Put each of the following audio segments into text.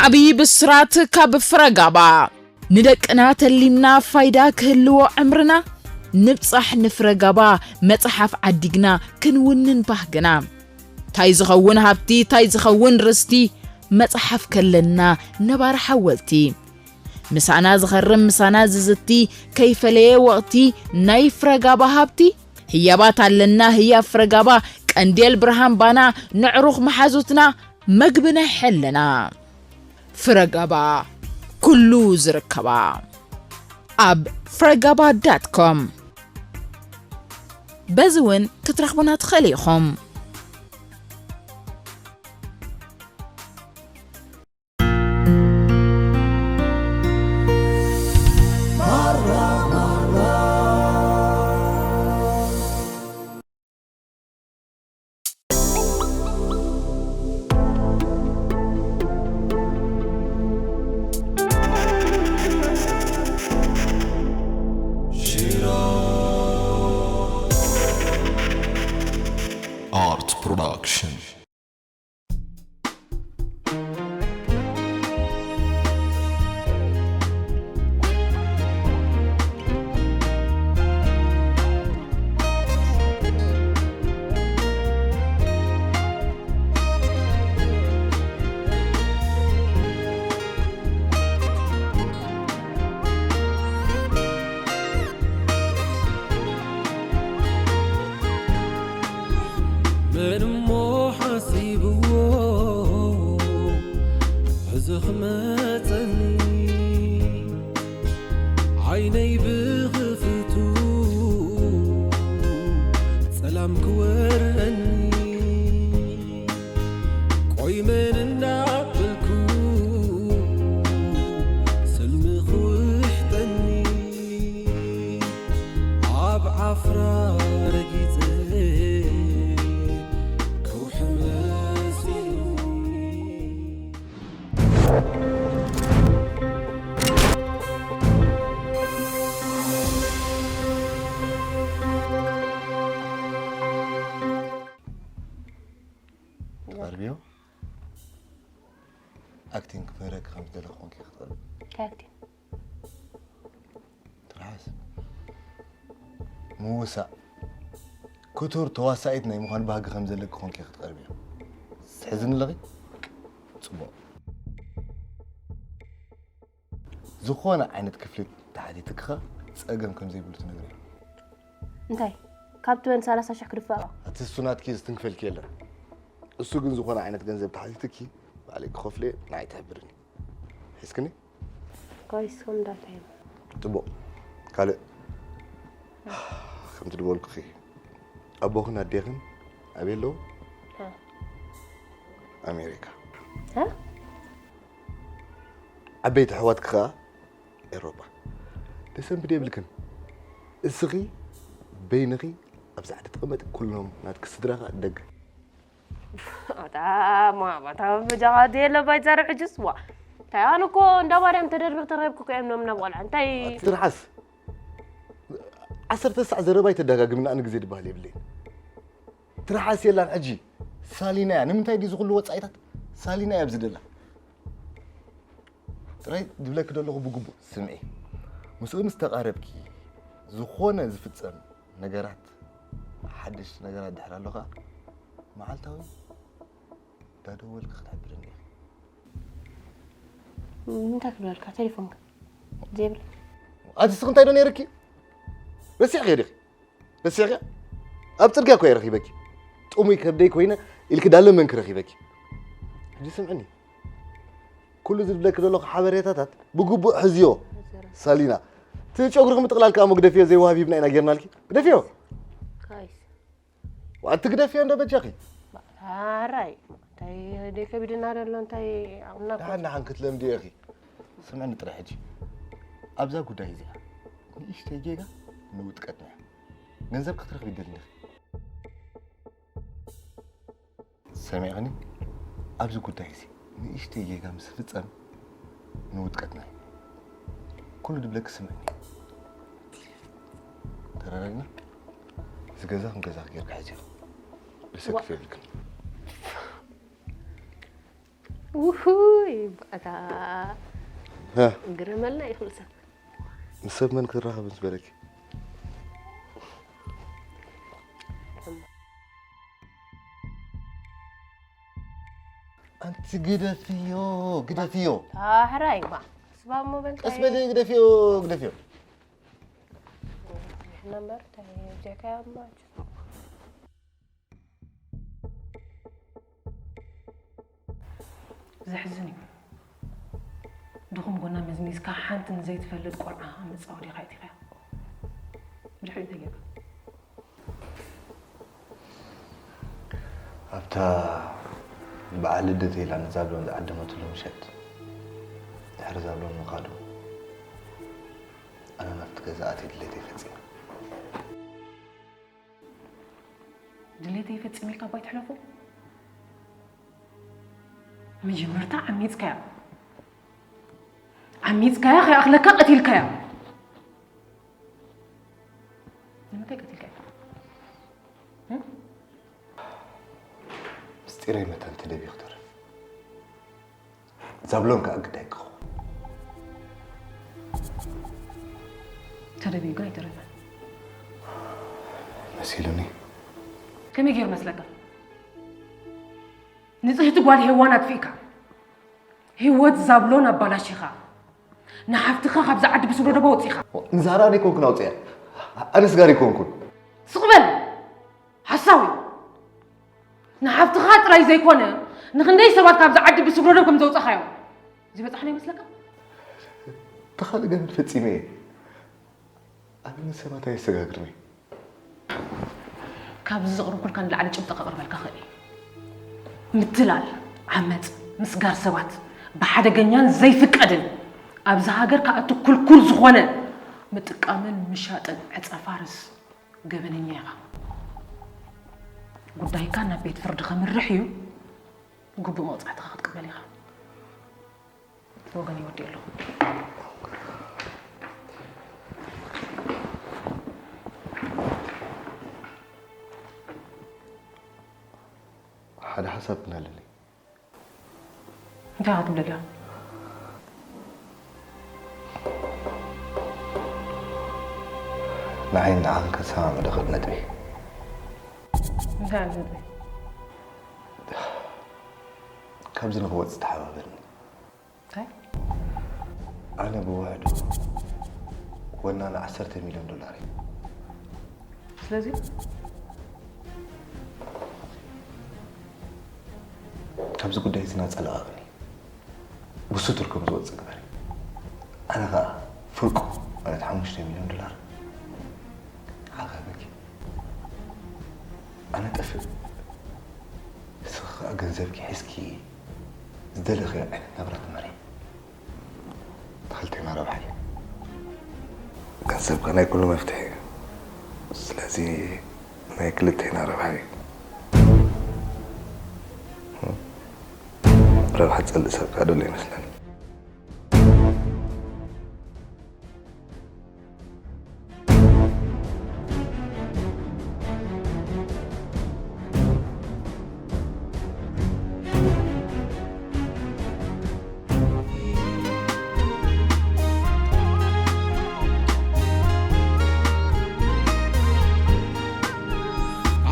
ዓብዪ ብስራት ካብ ፍረጋባ። ንደቅና ተሊምና ፋይዳ ክህልዎ ዕምርና፣ ንብጻሕ ንፍረጋባ መጽሓፍ ዓዲግና ክንውንን ባህግና። ታይ ዝኸውን ሃብቲ፣ ታይ ዝኸውን ርስቲ፣ መጽሓፍ ከለና ነባሪ ሓወልቲ። ምሳና ዝኸርም ምሳና ዝዝቲ፣ ከይፈለየ ወቕቲ ናይ ፍረጋባ ሃብቲ። ህያባት ኣለና ህያብ ፍረጋባ፣ ቀንዴል ብርሃን ባና፣ ንዕሩኽ መሓዙትና፣ መግቢ ናይ ሕልና። ፍረጋባ፣ ኩሉ ዝርከባ። ኣብ ፍረጋባ ዳት ኮም። በዚ እውን ክትረኽቡና ትኽእሉ ኢኹም። Art Production. መን እሞ ሓሲብዎ ሕዚ ክመጸኒ ዓይነይ ብኽፍቱ ጸላም ክወርደኒ ቆይ መን እንዳበልኩ ሰልሚ ክውሕጠኒ ኣብ ዓፍራ ረጊጸ ከውሒ መሲሉኒ። ትቐርብዮ? ኣክቲንግ ክምህረኪ ከም ዝደለኹ ኮንኪ ክትቐርቢ። እንታይ ኣክቲንግ? ትርሓስ። ምውሳእ። ክቱር ተዋሳኢት ናይ ምዃን ባህጊ ከም ዘለኪ ኮንኪ ክትቐርብዮ። ትሕዝኒ ኣለኺ? ጽቡቕ። ዝኾነ ዓይነት ክፍሊት ተሓቲትኪ ኸኣ ጸገም ከም ዘይብሉ ትነግርዮ። እንታይ? ካብ ትበን ሰላሳ ሽሕ ክድፍኦ? እቲ እሱ ናትኪ ዝትንክፈልኪ የለን። እሱ ግን ዝኾነ ዓይነት ገንዘብ ተሓቲትኪ ባዕለይ ክኸፍሎ እየ፣ ንዓይ ትሕብርኒ። ሒዝክኒ? ጋይስ፣ ከም እንዳታይ? ጽቡቕ። ካልእ? ከምቲ ዝበልኩኺ፣ ኣቦኽን ኣዴኽን ኣበይ ኣለዉ? እ። ኣሜሪካ። እ? ዓበይቲ ኣሕዋትኪ ኸኣ ኤውሮጳ። ተሰንብዲ የብልክን። እስኺ በይንኺ ኣብዚ ዓዲ ትቕመጢ፣ ኩሎም ናትኪ ስድራ ኸኣ ደገ። ኣታ ማማ፣ እታ በጃኻ ድየ ለባይ ዛረብ ሕጅስ? ዋ። እንታይ ኣነ እኮ እንዳ ማርያም ተደርቢኽ ተረኺብኩ እኮ እዮም ኖም ናብ ቆልዓ። እንታይ? ኣቲ ትርሓስ። ዓሰርተ ሳዕ ዘረባ ኣይተደጋግምና፣ ኣነ ግዜ ድበሃል የብለይን። ትርሓስ የላን ሕጂ። ሳሊና እያ። ንምንታይ ድዩ ዝኹሉ ወጻኢታት? ሳሊና እያ ኣብዚ ደላ። ጥራይ ዝብለኪ ዘለኹ ብግቡእ ስምዒ። ምስኡ ምስ ተቓረብኪ፣ ዝኾነ ዝፍጸም ነገራት፣ ሓደሽቲ ነገራት ድሕር ኣሎ ኸኣ፣ መዓልታዊ እንዳደወልኪ ክትሕብርኒ ኢኺ። እንታይ ክብለልካ? ቴሌፎንካ ዘይብለይ። ኣቲ እስኺ እንታይ ዶ ነይርኪ? ረሲዕክዮ ዲኺ? ረሲዕክዮ? ኣብ ጽርግያ እኮ እየ ረኺበኪ። ጥሙይ ከብደይ ኮይነ ኢልኪ ዳለመንኪ ረኺበኪ። ሕጂ ስምዕኒ። ኩሉ ዝብለኪ ዘለኹ ሓበሬታታት ብግቡእ ሕዝዮ። ሳሊና። እቲ ጨጉርኺ ምጥቕላል ከኣ እሞ ግደፍዮ፣ ዘይወሃብ ሂብና ኢና ጌርናልኪ። ግደፍዮ። ካይስ። ዋእ፣ ትግደፍዮ እንዶ በጃኺ። ኣራይ፣ እንታይ ደይ ከቢድና ደሎ፣ እንታይ ኣብና እኮ ደሓን ደሓን ክትለምድዮ ኢኺ። ስምዕኒ ጥራይ ሕጂ። ኣብዛ ጉዳይ እዚኣ ንእሽተይ ጌጋ ንውጥቀትና እያ። ገንዘብ ክትረኽቢ ይደሊ እንዲኺ። ሰሚዕኽኒ? ኣብዚ ጉዳይ እዚ ንእሽተይ ጌጋ ምስ ፍጸም ንውጥቀትና እዩ። ኩሉ ድብለኪ ስምዕኒ። ተረዳዲና? እዚ ገዛ ከም ገዛኺ ጌርካ ሕዝዮ። ልሰክፍ የብልክን። ውሁይ በቃ ها ግረመልና ይኹን ሰብ ንሰብ መን ክራኸብ ምስ በለኪ ኣንቲ ግደፍዮ ግደፍዮ ኣሕራይ ባ ስባብ ሞ በልካ ቀስ በሊ ግደፍዮ ግደፍዮ ነምበር ታይ ጀካ ያማ ዘሕዝን እዩ። ድኹም ጎና መዝሚዝካ ሓንቲ ንዘይትፈልጥ ቆልዓ ኣብ መጻወዲኻ የእቲኻያ። ብድሕሪኡ እንታይ ጌርካ? ኣብታ በዓል ልደት ኢላ ንዛብሎን ዝዓደመትሉ ምሸት ድሕሪ ዛብሎን ምኻዱ ኣነ ናብቲ ገዛ ኣትየ ድሌተይ ፈጺመ። ድሌተይ ፈጺመ ኢልካ እባ ኣይትሕለፎ። መጀመርታ ዓሚጽካያ ዓሚጽካያ ከይኣኽለካ ቀቲልካያ። ንምንታይ ቀቲልካያ? ምስጢረይ መታን ተደብዩ ክተርፍ ዛብሎን ከኣ ግዳይ ክኸውን ተደብዩ ግን ኣይተረፈን። መሲሉኒ። ከመይ ገይሩ መስለካ? ንጽህቲ ጓል ሄዋን ኣጥፊእካ፣ ህይወት ዛብሎን ኣባላሺኻ፣ ንሓፍትኻ ካብዛ ዓዲ ብስብረዶባ ኣውጺኻ። ንዛራ ኣይኮንኩን ኣውፅያ ኣነስ ጋር ኣይኮንኩን ስቕ በል ሓሳዊ። ንሓፍትኻ ጥራይ ዘይኮነ ንኽንደይ ሰባት ካብዛ ዓዲ ብስብረዶብ ከም ዘውጻኻዮ ዝበጻሕና ይመስለካ? ተኻሊ ገበን ፈጺመ እየ ኣነ ንሰባት ኣየሰጋግርን እየ ካብዚ ዘቕርብኩልካ ንላዕሊ ጭብጢ ከቕርበልካ ኽእል እየ። ምትላል፣ ዓመጽ፣ ምስጋር ሰባት ብሓደገኛን ዘይፍቀድን ኣብዚ ሃገር ክኣቱ ክልኩል ዝኾነ ምጥቃምን ምሻጥን ዕጸ ፋርስ ገበነኛ ኢኻ። ጉዳይካ ናብ ቤት ፍርዲ ከምርሕ እዩ። ግቡእ መቕጻዕትኻ ክትቅበል ኢኻ። ብወገን ይወዲ ኣለኹ። ሓደ ሓሳብ ግን ኣለኒ እንታይ ኢኻ ትብል ኣለኻ? ንዓይን ንዓኽን ከሰማምዕ ዝኽእል ነጥቢ እንታይ ዓይነት ነጥቢ? ካብዚ ንክወፅእ ተሓባበርኒ እንታይ? ኣነ ብውሕዱ ወናኒ ዓሰርተ ሚልዮን ዶላር እዩ ስለዚ ካብዚ ጉዳይ እዚ ናፃ ለቓቕኒ ብስቱር ከም ዝወፅእ ግበሪ ኣነ ከዓ ፍርቁ ማለት ሓሙሽተ ሚልዮን ዶላር ሓጋገኪ ኣነ ጠፍእ ንስኺ ከዓ ገንዘብኪ ሒዝኪ ዝደለኽዮ ዓይነት ናብራ ትመሪ ተኸልቴና ረብሓ እዩ ገንዘብካ ናይ ኩሉ መፍትሒ እዩ ስለዚ ናይ ክልቴና ረብሓ እዩ ረብሓ ዝፀልእ ሰብ ከዓ ደሎ ይመስለኒ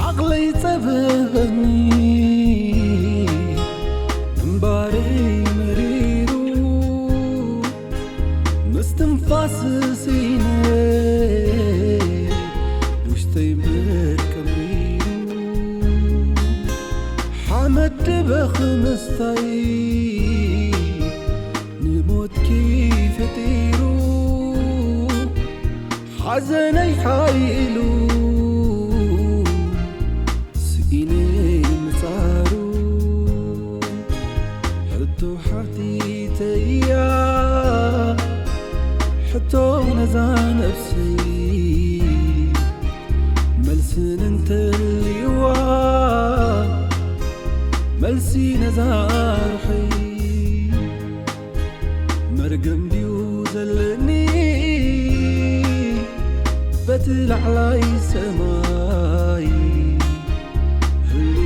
ዓቕለይ ጸበበኒ እምባረይ መሪሩ ምስትንፋስ ስኢነ ውሽጠይ ምር ቀቢሩ ሓመድ ድበኽ ምስታይ ንሞትኪ ፈጢሩ ሓዘነይ ሓይሉ ስኢነ ምጻሩ ሕቶ ሓቲተያ ሕቶ ነዛ ነፍሰይ መልስን እንተልይዋ መልሲ ነዛ ርሕይ መርገም ድዩ ዘለኒ በቲ ላዕላይ ሰማይ ህልው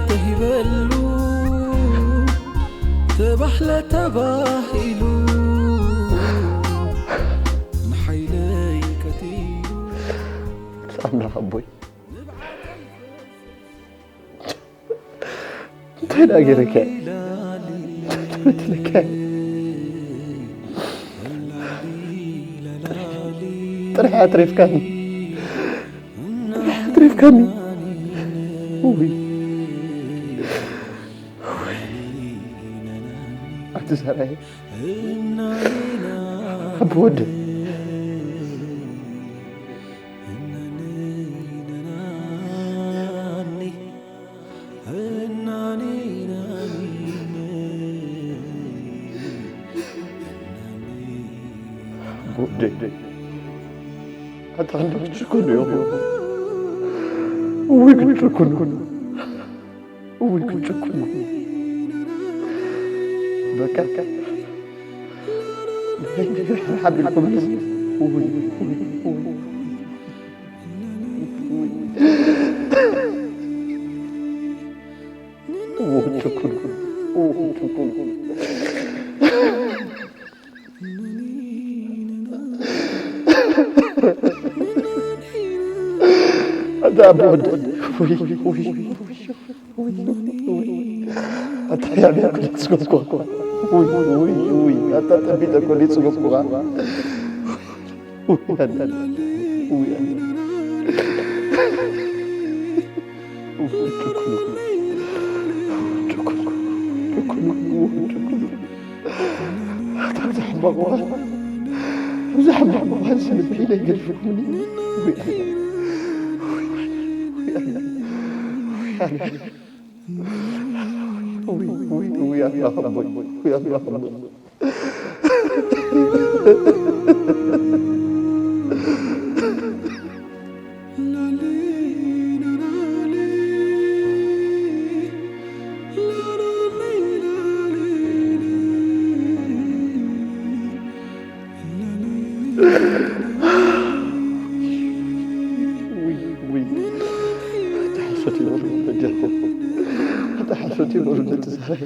ተሂበሉ ተባህለ ተባሂሉ ንሓይለይ ቀቲሉ ኣምላኽ ኣቦይ እንታይ ደኣ ገይረካ? ትብለካ ጥራሕ ኣትሪፍካኒ። ጥራሕ ኣትሪፍካኒ። ውይ። ኣቲ ሰራየ። ኣቢ ወደይ። ኣቢ ወደይ። ኣታ ክንዲ ክትጭክኑ ኢኹም። ውይ ክትጭክኑ። ውይ ክትጭክኑ። በቃ ሓቢልኩም። ውይ ውይ ውይ። ውይ ክትጭክኑ። ውይ ክትጭክኑ። ኣታ ኣቢ ወደይ። ውይ ውይ። ኣታ ያብያ ኮ ሊጽገብ ኮ። ውይ ውይ ውይ። ኣታ ጠቢጠ ኮ ሊጽገብ ኮ። ውይ ኣነ። ውይ ኣነ። ውይ ጭኩሉ። ጭኩሉ። ጭኩሉ። ጭኩሉ። ኣታ ኣብዚ ሕማቕ እዋን፣ ኣብዚ ሕማቕ እዋን ስንብት ኢለ ይገድፍኩምኒ። ውይ ኣነ። ውይ ኣነ። ውይ ኣነ። ውይ፣ ውይ፣ ውይ፣ ኣምላኽ ኣቦይ፣ ውይ፣ ኣምላኽ ኣቦይ። ውይ፣ ውይ። ኣታ ሓሶት ይበሉ በጃኹም። ኣታ ሓሶት ይበሉ ነቲ ሰራይ።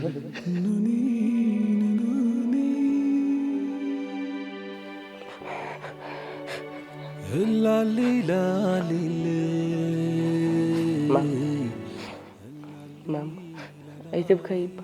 ማም፣ ማም፣ ኣይትብከይ እባ።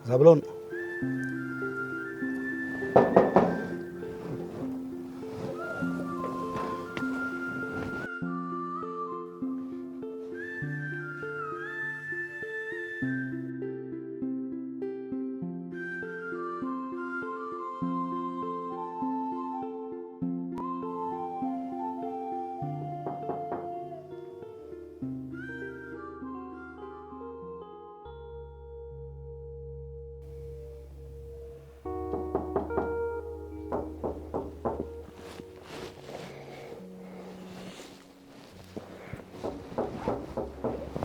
ዛብሎን።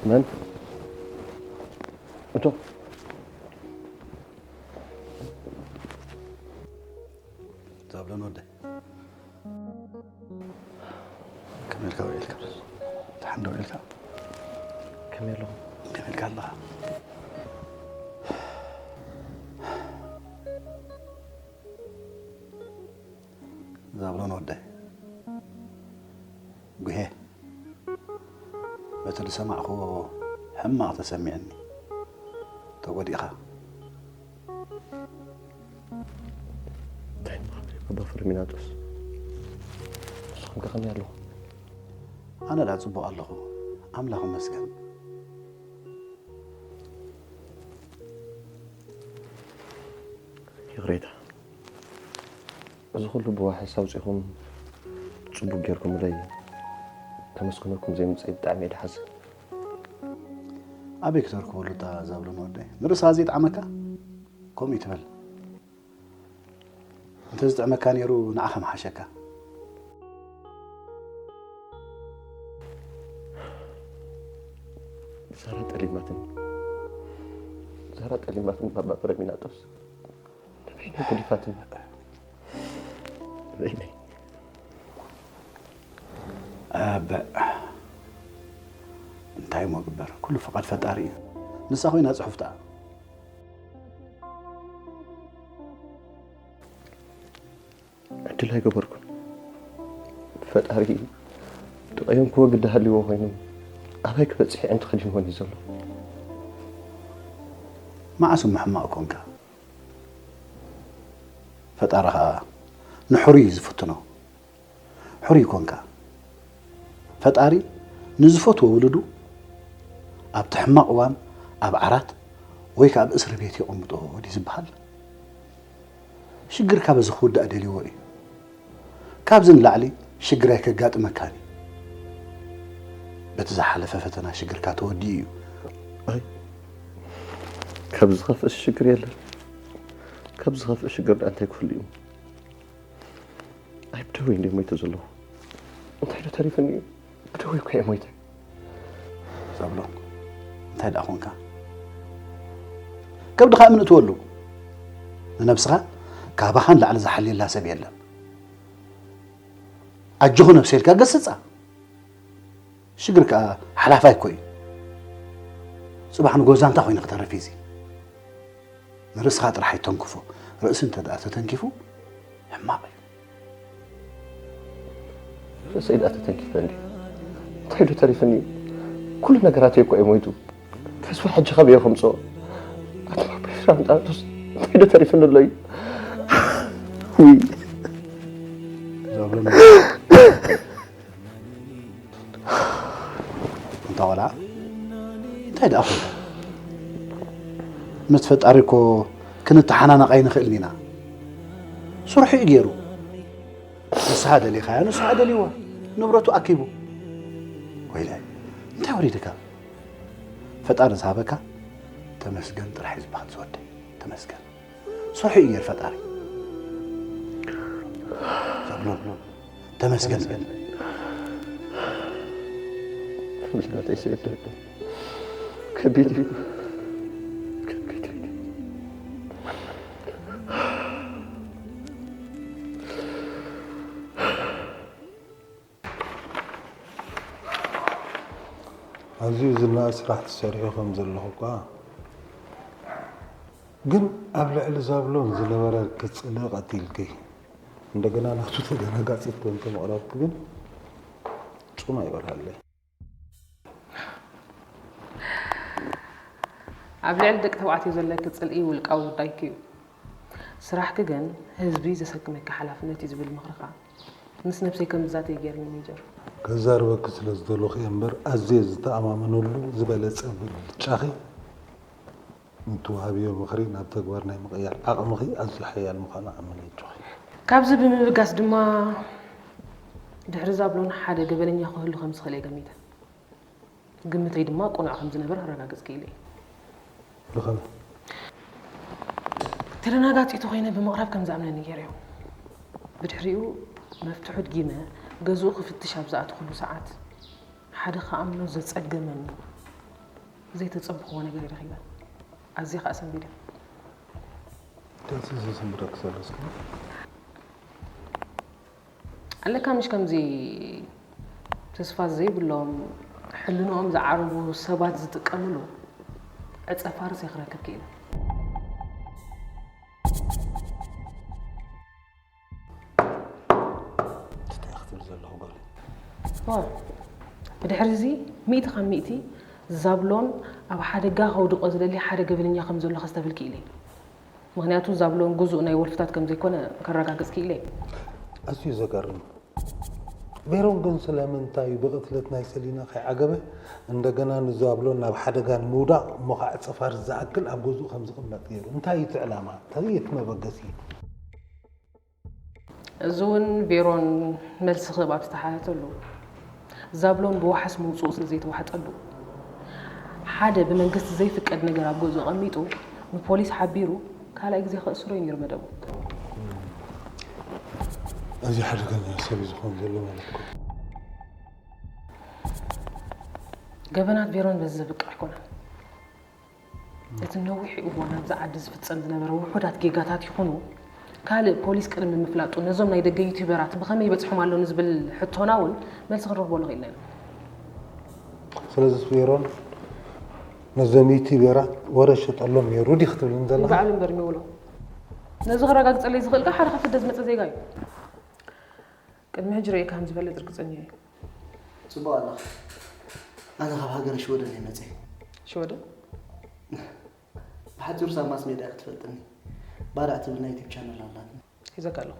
መን? እቶ። ዛብሎን ከመይ ኢልካ ውዒልካ? ደሓን ዶ ውዒልካ? ከመይ ኣለኹም? ከመይ ኢልካ ኣለኻ? ዛብሎን ወደይ፣ ጉሄ፣ በቲ ዝሰማዕኽዎ ሕማቕ ተሰሚዕኒ። ተጎዲእኻ። እንታይ ምዃን ኣባ ፍሬሚናጦስ? ንስኹም ከ ከመይ ኣለኹም? ኣነ ደኣ ጽቡቕ ኣለኹ፣ ኣምላኽ ይመስገን። ይቕሬታ፣ እዚ ኩሉ ብዋሕስ ኣውጺኹም ጽቡቕ ጌርኩምለይ ከመስግነኩም ዘይምጸይ ብጣዕሚ እየ ድሓዝን። ኣበይ ክተርክበሉ እታ ዛብሎን ወደይ? ንርእስኻ ዘይጥዓመካ? ከምኡ ይትበል። እንተዝጥዕመካ ነይሩ ንዓኻ ምሓሸካ። ዛራ ጠሊማትኒ። ዛራ ጠሊማትኒ ባባ ፍሬሚናጦስ። ንበይነይ ገዲፋትኒ። ንበይነይ። ኣበ፣ እንታይ እሞ ግበር፣ ኩሉ ፍቓድ ፈጣሪ እዩ። ንሳ ኮይና ጽሑፍታ። ዕድል ኣይገበርኩን። ፈጣሪ ጥቐዮም ክወግድ ሃልይዎ ኮይኑ ኣበይ ክበጽሕ ኣዕንቲ ከዲንወን እዩ ዘሎ። መዓስ እሞ ሕማቕ ኮንካ? ፈጣሪ ኸኣ ንሕሩይ እዩ ዝፍትኖ። ሕሩይ ኮንካ። ፈጣሪ ንዝፈትዎ ውሉዱ ኣብቲ ሕማቕ እዋን ኣብ ዓራት ወይ ከኣ ኣብ እስሪ ቤት የቐምጦ ድዩ ዝበሃል? ሽግርካ በዚ ክውዳእ ደልይዎ እዩ። ካብዚ ንላዕሊ ሽግር ኣይከጋጥመካን እዩ። በቲ ዝሓለፈ ፈተና ሽግርካ ተወዲኡ እዩ። ኣይ፣ ካብ ዝኸፍእ ሽግር የለን። ካብ ዝኸፍእ ሽግር ደኣ እንታይ ክህሉ እዩ? ኣይ፣ ብደዌ እንድየ ሞይተ ዘለኹ። እንታይ ዶ ተሪፍኒ እዩ? ብደዌ እኮ እየ ሞይተ። ሰብሎ፣ እንታይ ደኣ ኾንካ? ከብድኻ እምኒ እትወሉ። ንነብስኻ ካባኻ ንላዕሊ ዝሓልየላ ሰብ የለን። ኣጆኹ ነብሰይ ኢልካ ገስጻ። ሽግር ከኣ ሓላፋይ እኮ እዩ። ጽባሕ ንጎ ዛንታ ኮይኑ ክተርፍ እዩ እዚ። ንርእስኻ ጥራሕ ኣይተንክፎ። ርእሲ እንተ ደኣ ተተንኪፉ ሕማቕ እዩ። ርእሰይ ደኣ ተተንኪፈ እንድዩ። እንታይ ዶ ተሪፍኒ እዩ? ኩሉ ነገራተይ እኮ እዩ ሞይቱ። ተስፋ ሕጂ ካበይ እየ ከምጽኦ? ኣቶ ኣቦይ ፍሬሚናጦስ እንታይ ዶ ተሪፍኒ ኣሎ እዩ? ውይ። ዛብሎን፣ እንታ ቆልዓ እንታይ ደኣ ኾንካ? ምስ ፈጣሪ እኮ ክንተሓናነቕ ኣይንኽእልን ኢና። ስርሑ እዩ ገይሩ። ንስኻ ደሊኻያ፣ ንሱ ደልይዋ። ንብረቱ ኣኪቡ። ወይለ፣ እንታይ ወሪድካ? ፈጣሪ ዝሃበካ ተመስገን ጥራሕ እዩ ዝበሃል ዝወደይ። ተመስገን። ስርሑ እዩ ነይሩ ፈጣሪ። ተመስገን። ምስጋና ይስገድ። ከቢድ እዩ። ከቢድ እዩ። ኣዝዩ ዝነኣድ ስራሕ ትሰርሑ ከም ዘለኹ እኳ፣ ግን ኣብ ልዕሊ ዛብሎን ዝነበረ ክጽልኢ ቀቲልኪ፣ እንደገና ናቱ ተደናጋጺት ኮንኪ ምቕራብኪ ግን ጽም ኣይበርሃለይ። ኣብ ልዕሊ ደቂ ተባዕትዮ ዘለኪ ጽልኢ ውልቃዊ ጉዳይኪ እዩ። ስራሕኪ ግን ህዝቢ ዘሰክመኪ ሓላፍነት እዩ ዝብል ምኽርኻ ምስ ነብሰይ ከም ዝዛተይ ገይርኒ ሜጀር። ከዛርበኪ ስለ ዝደለኹ እየ እምበር ኣዝየ ዝተኣማመነሉ ዝበለጸ ምርጫኺ ንትወሃብዮ ምኽሪ ናብ ተግባር ናይ ምቕያር ዓቕምኺ ኣዝዩ ሓያል ምዃኑ ኣመልኪትኪ። ካብዚ ብምብጋስ ድማ ድሕሪ ዛብሎን ሓደ ገበነኛ ክህሉ ከም ዝኽእል እየ ገሚተ። ግምተይ ድማ ቅኑዕ ከም ዝነበረ ከረጋግጽ ክኢለ እየ። ብኸመይ? ተደናጋጺ ተኾይነ ብምቕራብ ከም ዝኣምነኒ ገይረዮ። ብድሕሪኡ መፍትሑ ድጊመ ገዝኡ ክፍትሽ ኣብ ዝኣተኹሉ ሰዓት ሓደ ክኣምኖ ዘጸገመኒ ዘይተጸበኽዎ ነገር ረኺበ። ኣዝየ ከኣ ሰንቢደ። እንታይ እዩ ዘሰንብደኪ ዘሎ እስከ? ኣለካ ምሽ ከምዚ ተስፋ ዘይብሎም ሕልንኦም ዝዓረቡ ሰባት ዝጥቀምሉ ዕጸ ፋርስ እየ ክረክብ ክኢለ። እንታይ ክትብል ዘለኹ ጓለይ? ዋ፣ ብድሕሪ እዚ ሚእቲ ካብ ሚእቲ ዛብሎን ኣብ ሓደጋ ከውድቆ ዝደሊ ሓደ ገበነኛ ከም ዘሎ ከስተብል ክኢለ። ምኽንያቱ ዛብሎን ግዙእ ናይ ወልፍታት ከም ዘይኮነ ከረጋግጽ ክኢለ። ኣዝዩ ዘገርም። ቬሮን ግን ስለምንታይ እዩ ብቕትለት ናይ ሰሊና ከይዓገበ እንደገና ንዛብሎን ናብ ሓደጋ ንምውዳቕ እሞ ከዓ ዕጸ ፋርስ ዝኣክል ኣብ ገዝኡ ከም ዝቕመጥ ገይሩ? እንታይ እዩ እቲ ዕላማ? እንታይ እዩ እቲ መበገሲ? እዚ እውን ቬሮን መልሲ ክህብ ኣብ ዝተሓተተሉ፣ ዛብሎን ብዋሕስ ምውፅኡ ስለ ዘይተዋሕጠሉ፣ ሓደ ብመንግስቲ ዘይፍቀድ ነገር ኣብ ገዝኡ ኣቐሚጡ ንፖሊስ ሓቢሩ ካልኣይ ግዜ ከእስሮ እዩ ነይሩ መደቡ። እዚ ሓደገኛ ሰብ እዩ ዝኾን ዘሎ ማለት እኮ። ገበናት ቬሮን በዚ ዘብቅዕ ኣይኮነን። እቲ ነዊሕ እዋን ኣብዚ ዓዲ ዝፍጸም ዝነበረ ውሑዳት ጌጋታት ይኹኑ ካልእ ፖሊስ ቅድሚ ምፍላጡ ነዞም ናይ ደገ ዩቲዩበራት ብኸመይ ይበጽሖም ኣሎ ንዝብል ሕቶና እውን መልሲ ክንረኽበሉ ክኢልና ኢና። ስለዚ ቬሮን ነዞም ዩቲዩበራት ወረ ሸጠሎም ነይሩ ዲ ክትብልን ዘለኻ? ንባዕሉ እምበር ይውሎ። ነዚ ክረጋግጸለይ ዝኽእል ከኣ ሓደ ካብቲ ደስ ዝመጸ ዜጋ እዩ። ቅድሚ ሕጂ ርእየ ከም ዝፈልጥ ርግጸኛ እየ። ጽቡቕ ኣለኻ። ኣነ ካብ ሃገረ ሽወደን እየ መጽየ። ሽወደን? ብሓጺሩ ሳብ ማስ ሜድያ ክትፈልጥኒ። ባርዕ ትብል ናይ ዩቲብ ቻነል ኣላትኒ። ሒዘካ ኣለኹ።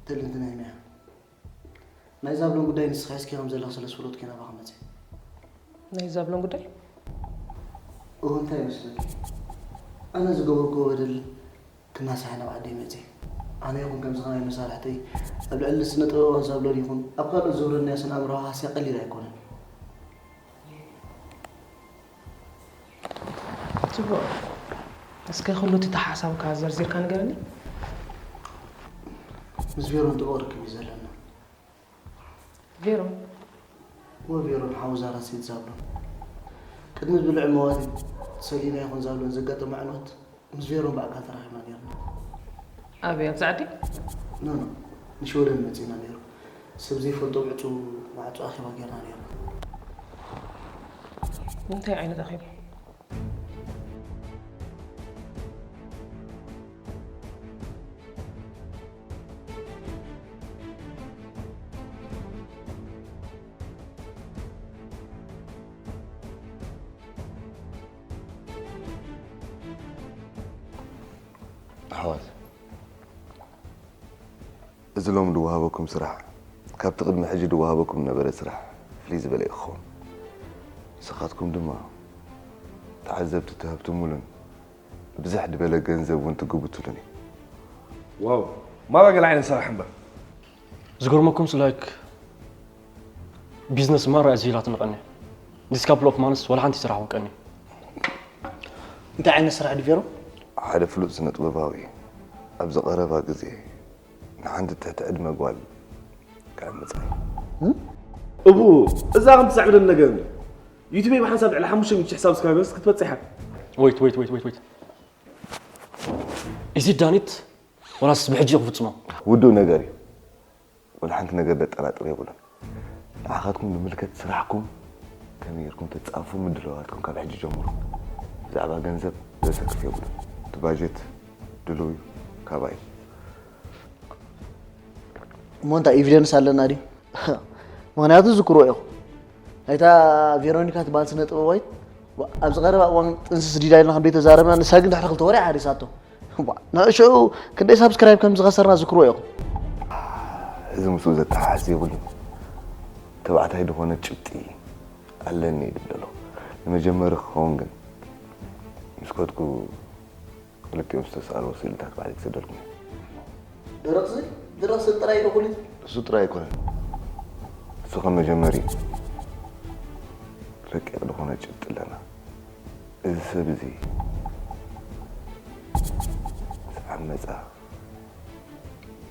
ትልንቲ ናይ ሚያ። ናይ ዛብሎን ጉዳይ ንስኻ ሒዝኪ ከም ዘለኻ ስለ ዝፈለጥኩ ናባኻ መጽየ። ናይ ዛብሎን ጉዳይ? እወ እንታይ ይመስለኪ? ኣነ ዝገበርክዎ በደል ክናሳሕ ናብ ዓደይ መጽየ። ኣነ ይኹን ከምዚ ከማይ መሳርሕተይ ኣብ ልዕሊ ስነ ጥበባዊ ዛብሎን ይኹን ኣብ ካልኦት ዝውረድናዮ ስነ ኣእምሮዊ ሃስያ ቀሊል ኣይኮነን። ጽቡቕ። እስከ ኩሉ እቲ ተሓሳብካ ዘርዚርካ ንገረኒ። ምስ ቬሮን ጥቡቕ ርክብ እዩ ዘለና። ቬሮን? እወ ቬሮን ሓው ዛራ ሴት ዛብሎን። ቅድሚ ዝብልዕ መዋቲ ሰሊና ይኹን ዛብሎን ዘጋጠመ ዕንወት ምስ ቬሮን ብኣካል ተራኺብና ነይርና። ኣበይ ኣብዚ ዓዲ? ኖ ኖ ንሽወደን መጺና ነይሩ። ሰብ ዘይፈልጦ ዕጹው ማዕጾ ኣኼባ ጌርና ነይርና። እንታይ ዓይነት ኣኼባ? ኣሕዋት፣ እዚ ሎሚ ዝወሃበኩም ስራሕ ካብቲ ቅድሚ ሕጂ ዝወሃበኩም ዝነበረ ስራሕ ፍልይ ዝበለ እዩ ክኸውን። ንስኻትኩም ድማ ተዓዘብቲ ትህብትሙሉን ብዝሕ ዝበለ ገንዘብ እውን ትግብትሉን እዩ። ዋው፣ ማራ ገለ ዓይነት ስራሕ እምበር። ዝገርመኩምስ ላይክ ቢዝነስ ማራ እያ ዝይላትኒ ቀኒ። ዲስ ካፕል ኦፍ ማንስ ዋላ ሓንቲ ስራሕ እውን ቀኒ። እንታይ ዓይነት ስራሕ ድዩ ቬሮ? ሓደ ፍሉጥ ስነ ጥበባዊ ኣብዚ ቀረባ ግዜ ንሓንቲ ትሕቲ ዕድመ ጓል ክዕምጻ እዩ። እቡ እዛ ከም ትስዕብለኒ ነገር እንዲ ዩቲበይ ብሓንሳብ ልዕሊ ሓሙሽተ ሚእቲ ሽሕ ሳብስክራይበርስ ክትበጽሕ እያ። Wait wait wait wait wait Is it done it? ወላስ ብሕጂ ክፍጽሞ? ውዱእ ነገር እዩ። ወላ ሓንቲ ነገር ዘጠራጥር የብሉን። ንዓኻትኩም ዝምልከት ስራሕኩም ከመይ ጌርኩም ተጻፉ ምድላዋትኩም ካብ ሕጂ ጀምሩ። ብዛዕባ ገንዘብ ዘሰክፍ የብሉን። እቲ ባጀት ድሉው እዩ ካባይ። እሞ እንታይ ኤቪደንስ ኣለና ድዩ? ምኽንያቱ ዝክርዎ ኢኹም። ናይታ ቬሮኒካ ትበሃል ስነ ጥበባዊት ኣብዚ ቀረባ እዋን ጥንስስ ዲዳ ኢልና ከም ዘይተዛረብና ንሳ ግን ድሕሪ ክልተ ወርሒ ሓሪሳቶ። ዋ፣ ንዕሽኡ ክንደይ ሳብስክራይብ ከም ዝኸሰርና ዝክርዎ ኢኹም። እዚ ምስኡ ዘተሓሕዝ የብሉን። ተባዕታይ ዝኾነ ጭብጢ ኣለኒ ይብል ኣሎ። ንመጀመሪ ክኸውን ግን ምስ ከድኩ ክልቲኦም ዝተሳእልዎ ስእልታት ባዕለይ ክሰደልኩም እየ። ደረቕ ስእል ደረቕ ስእል ጥራይ ዶ ኩሉ? እሱ ጥራይ ኣይኮነን። እሱ ከም መጀመሪ ረቂቕ ዝኾነ ጭብጢ ኣለና። እዚ ሰብ እዚ ምስ ዓመጻ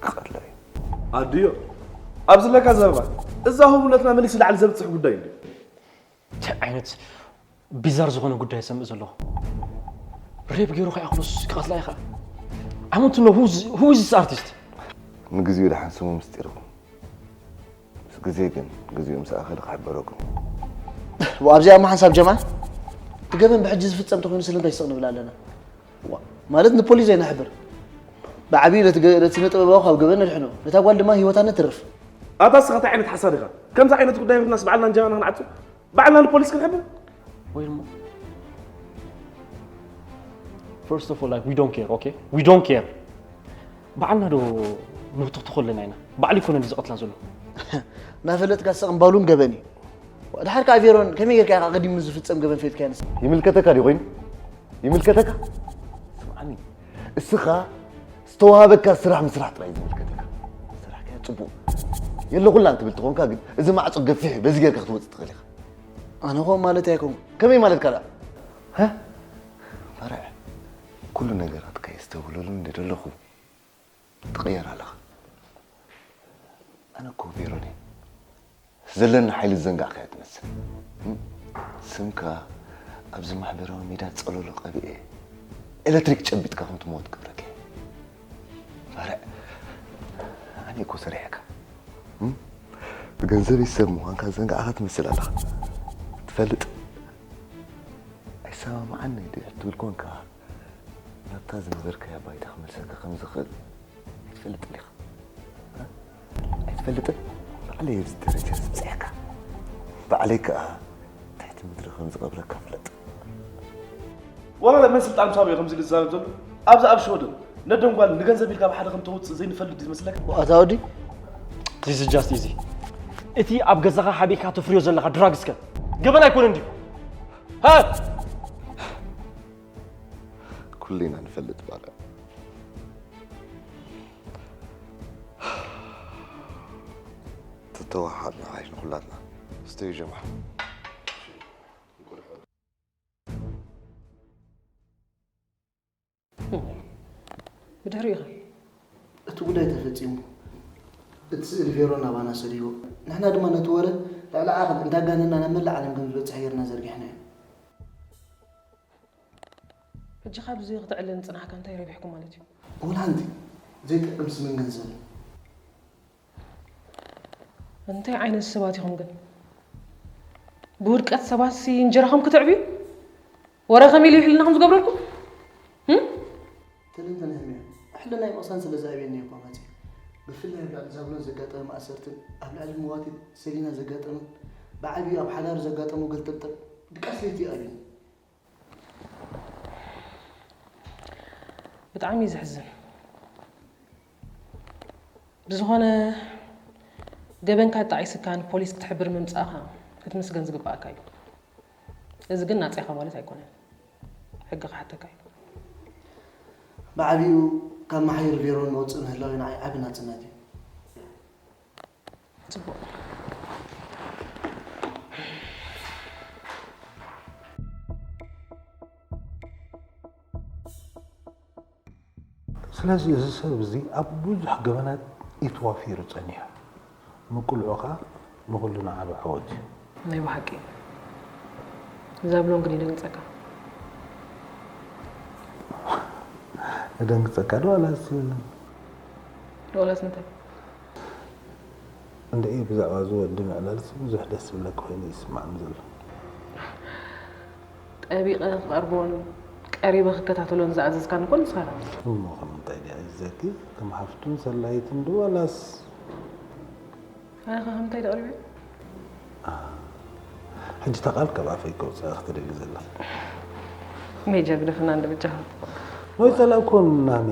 ክቐትላ እዩ። ኣድዮ ኣብዚ ለካ ዘረባ እዛ ህቡነትና መሊሱ ላዕሊ ዘብጽሕ ጉዳይ እንድዩ። እንታይ ዓይነት ቢዛር ዝኾነ ጉዳይ ሰምዕ ዘለኹ። ሬፕ ገይሩ ከኣ ክሎስ ክቐትላ ኢኻ። I want to know who's, who is this artist? ንግዜኡ ደሓን ስሙ ምስጢርኩም። ምስ ግዜ ግን፣ ግዜኡ ምስ ኣኸለ ክሕበረኩም። ኣብዚኣ እሞ ሓንሳብ ጀማል፣ እቲ ገበን ብሕጂ ዝፍጸም ተኾይኑ ስለምንታይ ስቕ ንብል ኣለና? ዋ፣ ማለት ንፖሊስ ዘይነሕብር። ብዓብዩ ነቲ ገ-፣ ነቲ ስነ ጥበባዊ ካብ ገበን ነድሕኖ። ነታ ጓል ድማ ህይወታ ነትርፍ። ኣታ እስኻ እንታይ ዓይነት ሓሳድ ኢኻ? ከምዚ ዓይነት ጉዳይ ምፍናስ ባዕልና ንጀበና ክንዓጹ? ባዕልና ንፖሊስ ክንሕብር? ወይ ድማ፣ first of all, like, we don't care, okay? We don't care። ባዕልና ዶ ንውትኽትኾ ኣለና ኢና? ባዕሉ ይኮነ እንዲ ዝቐትላ ዘሎ። እናፈለጥካ ስቕ ምባል እውን ገበን እዩ። ድሓር ከኣ ቬሮን፣ ከመይ ጌርካ ኢኻ ኣቐዲሙ ዝፍጸም ገበን ፈሊጥካዮ ንስኻ? ይምልከተካ ድዩ ኮይኑ? ይምልከተካ? ስምዓኒ፣ እስኻ ዝተዋሃበካ ስራሕ ምስራሕ ጥራይ ዝምልከተካ። ስራሕካ ጽቡቕ። የለኹላን ትብል ተኾንካ ግን፣ እዚ ማዕጾ ገፊሕ እዩ፣ በዚ ጌርካ ክትወጽእ ትኽእል ኢኻ። ኣነ ኸም ማለት ኣይኮንኩ። ከመይ ማለትካ ደኣ? ሃ? ባርዕ፣ ኩሉ ነገራትካ የስተብህለሉ እንደ ደለኹ ትቕየር ኣለኻ። ኣነ እኮ ቬሮን እየ። ዘለኒ ሓይሊ ዝዘንጋዕካዮ ትመስል። እም? ስምካ ኣብዚ ማሕበራዊ ሚድያ ጸለሎ ቀቢኤ፣ ኤሌክትሪክ ጨቢጥካ ከም ትመውት ክገብረካ እየ። ባርዕ፣ ኣነ እኮ ሰሪሐካ። እም? ብገንዘበይ ሰብ ምዃንካ ዝዘንጋዕካ ትመስል ኣለኻ። ትፈልጥ? ኣይሰማምዓኒ ድሕር ትብል ኮንካ፣ ናብታ ዝነበርካያ ባይታ ክመልሰካ ከም ዝኽእል ኣይትፈልጥን ኢኻ። እ? ኣይትፈልጥን? ባዕለይ ኣብዚ ደረጃ እዚ ኣብጺሐካ። ባዕለይ ከኣ ትሕቲ ምድሪ ከም ዝቐብረካ ፍለጥ። ወላ መን ስልጣን ምሳብ እዩ ከምዚ ዝዛረብ ዘሎ? ኣብዚ ኣብ ሽወደን ነደን ጓል ንገንዘብ ኢልካ ብሓደ ከም ተውጽእ ዘይንፈልጥ ድዩ ዝመስለካ? ኣታ ወዲ፣ this is just easy። እቲ ኣብ ገዛኻ ሓቢእካ ተፍርዮ ዘለኻ ድራግስ ከ ገበን ኣይኮነን ድዩ? ሃ? ኩልና ንፈልጥ ባርዕ። ተተዋሓድና ሓይሽ ንኹላትና። ስተዩ ጀምዓ። ብድሕሪኡ ኸ? እቲ ጉዳይ ተፈጺሙ፣ እቲ ስእሊ ቬሮን ናባና ሰዲድዎ። ንሕና ድማ ነቲ ወረ ልዕሊ ዓቐብ እንዳጋነና ናብ መላእ ዓለም ከም ዝበጽሕ ጌርና ዘርጊሕናዮ። ሕጂ ካብዚ ክትዕለ ንጽናሕካ እንታይ ረቢሕኩም ማለት እዩ? ወላ ሓንቲ ዘይጠቅም ስምን ገንዘብን። እንታይ ዓይነት ሰባት ኢኹም ግን? ብውድቀት ሰባትሲ እንጀራኹም ክትዕብዩ? ወረ ከመይ ኢሉ ይሕልናኹም ዝገብረልኩም? ህም? ትልንተ ነህምያ፣ ሕልናይ ምቕሳን ስለ ዝኣብየኒ እኮ መጺእ። ብፍላይ ኣብ ልዕሊ ዛብሎን ዘጋጠመ ማእሰርትን ኣብ ልዕሊ መዋቲ ሰሊና ዘጋጠመን ብዓብዩ ኣብ ሓዳሩ ዘጋጠሙ ገልጠብጠብ ድቃስ ለይቲ እዩ ኣብዩኒ። ብጣዕሚ እዩ ዘሕዝን። ብዝኾነ ገበንካ ኣጣዒስካ ንፖሊስ ክትሕብር ምምጻእኻ ክትምስገን ዝግብኣካ እዩ። እዚ ግን ናጻ ኢኻ ማለት ኣይኮነን። ሕጊ ክሓተካ እዩ። ብዓቢኡ ካብ መሓይር ቬሮን ንወጽእ ምህላው ንዓይ ዓቢ ናጽነት እዩ። ጽቡቕ። ስለዚ እዚ ሰብ እዚ ኣብ ብዙሕ ገበናት እዩ ተዋፊሩ ጸኒሑ። ምቅልዑ ከኣ ንኹልና ዓቢ ዓወት እዩ። ናይ ብሓቂ። ዛብሎን ግን ይደንግጸካ። ይደንግጸካ ዶ ዋላስ? ዋላስ እንታይ? እንድዒ ብዛዕባ እዚ ወዲ ምዕላልሲ ብዙሕ ደስ ዝብለካ ኮይኑ እዩ ዝስምዓኒ ዘሎ። ጠቢቐ ክቐርቦን ቀሪበ ክከታተሎን ዝኣዘዝካኒ እኮ ንስኻ ኢኻ። እሞ ከም እንታይ ድያ ይዘኪ? ከም ሓፍቱን ሰላይትን ዶ ዋላስ? ኣነ ኸ ከም እንታይ ድየ ቀሪበ? ኣሃ። ሕጂ እታ ቃል ካብ ኣፈይ ከውፅኣ ክትደሊ ዘለኺ? ሜጀር ግደፈና እንዶ በጃኻ። ወይ ጸላእኮ ናሜ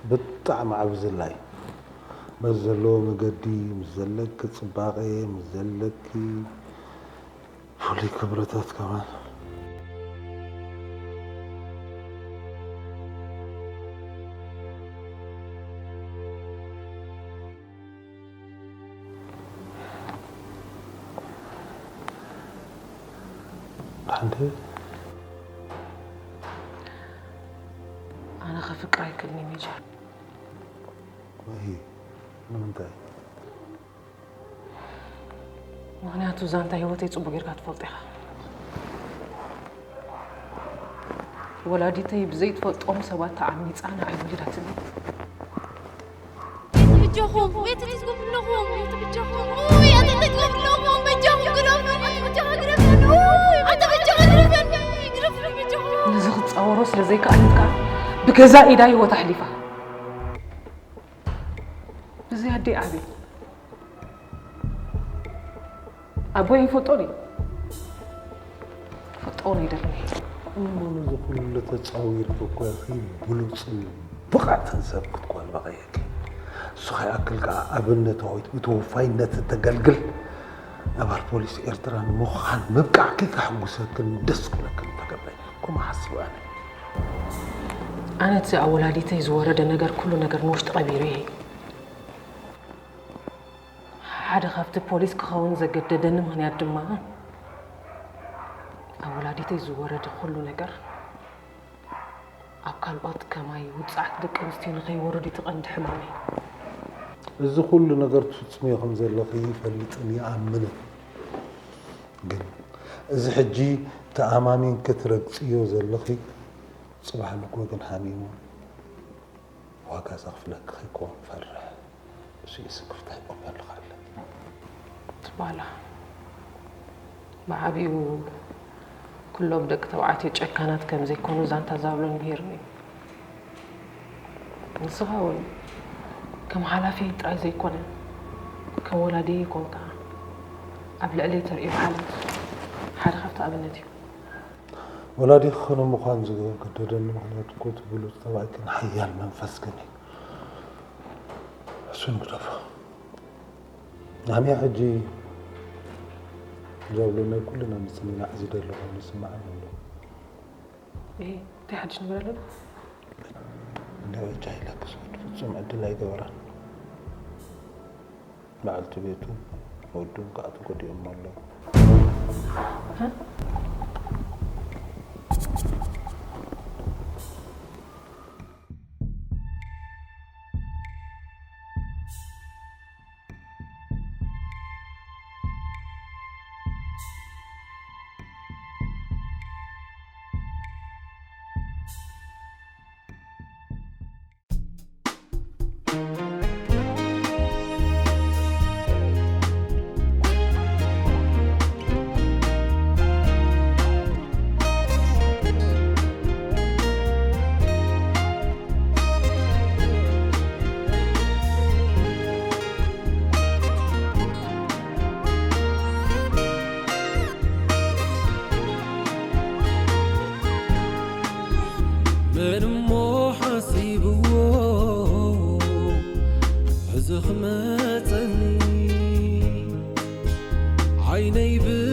ብጣዕሚ ዓቢ ዝላይ። በዚ ዘለዎ መገዲ፣ ምስ ዘለኪ ጽባቐ፣ ምስ ዘለኪ ፍሉይ ክብርታት ከማን። ሓንቲ ኣነ ከፍቅር ኣይክእልን እየ ሜጀር። ወይ ንምንታይ? ምኽንያቱ ዛንታ ህይወተይ ጽቡቕ ጌርካ ትፈልጦ ኢኻ። ወላዲተይ ብዘይትፈልጦም ሰባት ተዓሚጻ ንዓይ ወሊዳትኒ። በጃኹም፣ ወይ ኣታ እንታይ ትገብሩ ኣለኹም? ኣታ በጃኹም፣ ውይ፣ ኣታ እንታይ ትገብሩ ኣለኹም? በጃኹም ግረፉኒ፣ ኣታ በጃኻ ግረፈኒ፣ ውይ፣ ኣታ በጃኻ ግረፈኒ፣ ግረፉኒ በጃኹም። ነዚ ክጻወሮ ስለ ዘይከኣለት ከኣ ብገዛ ኢዳ ህይወታ ኣሕሊፋ። እዚ ኣደይ ዓቢ ኣቦ ይፈልጦ ድዩ? ክፈልጦ እውን ኣይደልን። እሞ ነዚ ኩሉ ተጻዊርኪ እኮ ኢኺ ብሉጽን ብቕዕትን ሰብ ክትኮኒ በቒዕኪ። ንሱ ከይኣክል ከኣ ኣብነታዊት ብተወፋይነት እተገልግል ኣባል ፖሊስ ኤርትራ ንምዃን ምብቃዕኪ ከሕጉሰክን ደስ ክብለክን ምተገበ። ከምኡ ሓሲበ ኣነ። ኣነ እቲ ኣብ ወላዲተይ ዝወረደ ነገር ኩሉ ነገር ንውሽጢ ቀቢረዮ እየ። ሓደ ካብቲ ፖሊስ ክኸውን ዘገደደኒ ምኽንያት ድማ ኣብ ወላዲተይ ዝወረደ ኩሉ ነገር ኣብ ካልኦት ከማይ ውጽዓት ደቂ ኣንስትዮ ንኸይወርድ እዩ እቲ ቀንዲ ሕማመይ። እዚ ኩሉ ነገር ትፍጽምዮ ከም ዘለኺ ይፈልጥን ይኣምንን። ግን እዚ ሕጂ ተኣማሚንኪ ትረግጽዮ ዘለኺ ጽባሕ ንግሆ ግን ሓሚሙ ዋጋ ዘኽፍለኪ ከይከውን እፈርሕ። እሱ እዩ ስክፍታይ ቆም ያለኻለ። ትባላ ብዓቢኡ ኩሎም ደቂ ተባዕትዮ ጨካናት ከም ዘይኮኑ ዛንታ ዛብሎን ምሂርኒ እዩ። ንስኻ እውን ከም ሓላፊ ጥራይ ዘይኮነ ከም ወላዲ ኮንካ ኣብ ልዕሊ ተርእዮ ሓልዮት ሓደ ካብቲ ኣብነት እዩ። ወላዲ ክኾነ ምዃን ዝገደደኒ ምኽንያት እኮ እቲ ብሉጽ ተባዕክን ሓያል መንፈስክን እዩ። እሱን ግደፎ። ናምያ ሕጂ ዛብሎ ናይ ኩልና ምጽንናዕ ዝደሊ ኮይኑ ይስምዓኒ ኣሎ። እሄ፣ እንታይ ሓድሽ ነገር ኣሎ ዶ? እንደ በጃ ኢለክስ ወዲ ፍጹም ዕድል ኣይገበራን። በዓልቲ ቤቱን ወዱን ከዓ ተጎዲኦም ኣለዉ። መን እሞ ሓሲብዎ ሕዚ ክመጸኒ ዓይነይ ብ